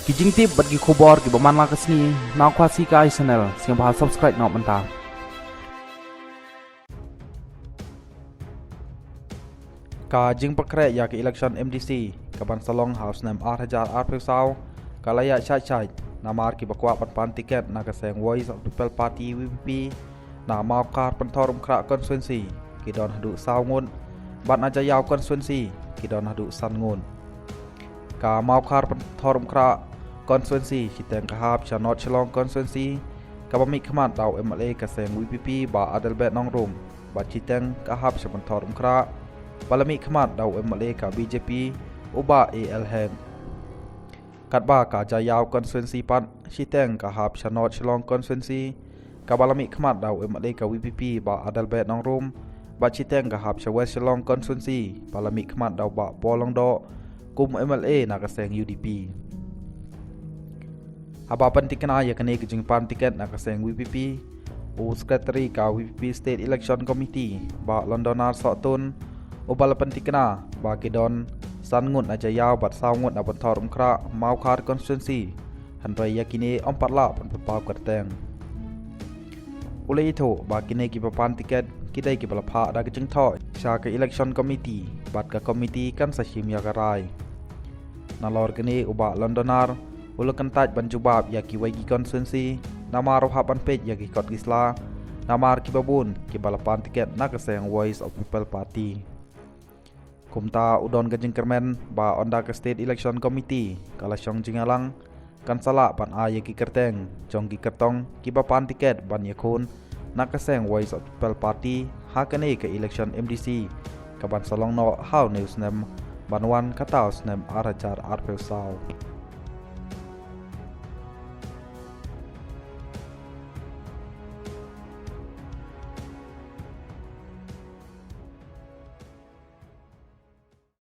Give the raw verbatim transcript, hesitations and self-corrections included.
Ki jingtip bad ki khubor kiba man la ka sngi na Khasi Kai Channel, sngewbha subscribe noh mynta. Ka jingpynkhreh ïa ka election M D C kaban sa long ha u snem ar hajar arphew saw ka la ïaid shait shait, namar kiba kwah ban pan tiket na ka seng Voice of People Party, V P P, na Mawkhar Pynthorumkhrah constituency ki don haduh saw ngut, bad na Jaïaw constituency ki don haduh san ngut. Ka Mawkhar Pynthorumkhrah constituency shiteng ka hap sha North Shillong constituency, kaba mihkhmat da u M L A ka seng V P P Bah Adelbert Nongrum, bad shiteng ka hap sha Pynthorumkhrah ba la mihkhmat da u M L A ka B J P u Bah A L Hek. Katba ka Jaïaw constituency pat shiteng ka hap sha North Shillong constituency, kaba la mihkhmat da u M L A ka V P P Bah Adelbert Nongrum, bad shiteng ka hap sha West Shillong constituency ba la mihkhmat da u Bah Paul Lyngdoh kum M L A na ka seng U D P. Haba pyntikna ïa kane ka jingpan tiket na ka seng V P P, u Secretary ka V P P State Election Committee Bah Londonar Sohtun uba la pyntikna ba ki don san ngut na Jaïaw bad saw ngut na Pynthorumkhrah Mawkhar constituency, hynrei ïa kine ym pat lah ban pynpaw kyrteng. U la ïathuh ba kine kiba pan tiket ki dei kiba la phah da ka jingthoh sha ka Election Committee, bad ka committee kan sa shim ïa ka rai. Nalor kane u Bah Londonar u la kyntait ban jubab ïa kiwei ki constituency, namar u hap ban peit ïa ki kot ki sla, namar kiba bun kiba la pan tiket na ka seng Voice of People Party. Kumta u don ka jingkyrmen ba ynda ka State Election Committee ka la shong jingïalang, kan sa lah ban ai ïa ki kyrteng jong ki kyrtong kiba pan tiket ban ïakhun na ka seng Voice of People Party ha kane ka election M D C kaban sa long noh ha une u snem ban wan, kata u snem ar hajar arphew saw.